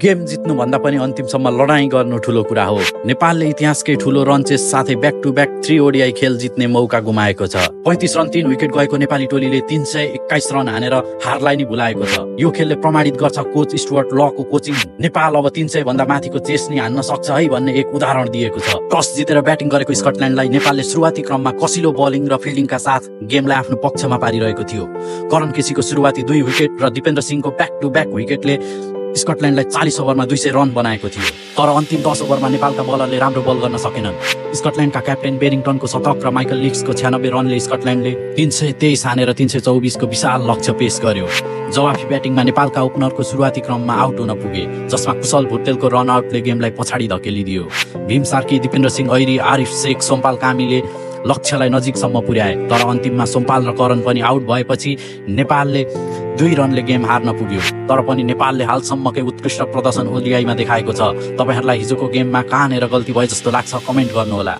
Game जित्नु भन्दा पनि अन्तिमसम्म लडाईँ गर्नु ठूलो कुरा हो। नेपालले इतिहासकै ठूलो रन चेस साथै ब्याक टु ब्याक 3 ओडीआई खेल जित्ने मौका गुमाएको छ। 35 रन 3 विकेट गएको नेपाली टोलीले 321 रन हानेर हारलाई नि भुलाएको छ। यो खेलले प्रमाणित गर्छ कोच स्टुअर्ट लको कोचिङ नेपाल अब 300 भन्दा माथिको चेस नि हान्न सक्छ है भन्ने एक उदाहरण दिएको छ। टस जितेर ब्याटिङ गरेको स्कटल्यान्डलाई नेपालले सुरुवाती क्रममा कसिलो बलिङ र फिल्डिङका साथ गेमलाई आफ्नो पक्षमा पारिरहेको थियो। करण केसीको सुरुवाती 2 विकेट र दिपेन्द्र सिंहको ब्याक टु ब्याक विकेटले स्कटल्यान्डलाई 40 ओभरमा 200 रन बनाएको थियो। तर अन्तिम 10 ओभरमा नेपालका बलरले राम्रो बल गर्न सकेनन्। स्कटल्यान्डका क्याप्टेन बेरिङटनको शतक र माइकल लिक्सको 96 रनले स्कटल्यान्डले 323 हानेर 324 को विशाल लक्ष्य पेश गर्यो। जवाफी ब्याटिङमा नेपालका ओपनरको सुरुवाती क्रममा आउट हुन पुगे, जसमा कुशल भुटेलको रन आउटले गेमलाई पछाडि धकेलिदियो। भीम सार्की, दिपेन्द्र सिंह ऐरी, आरिफ शेख, सोमपाल कामीले लक्ष्यलाई नजिकसम्म पुर्याए। तर अन्तिममा सोमपाल र करण पनि आउट भएपछि नेपालले 2 रनले गेम हार्न पुग्यो। तर पनि नेपालले हालसम्मकै उत्कृष्ट प्रदर्शन ओडीआईमा देखाएको छ। तपाईहरुलाई हिजोको गेममा कहाँनेर गल्ती भयो जस्तो लाग्छ कमेन्ट गर्नुहोला।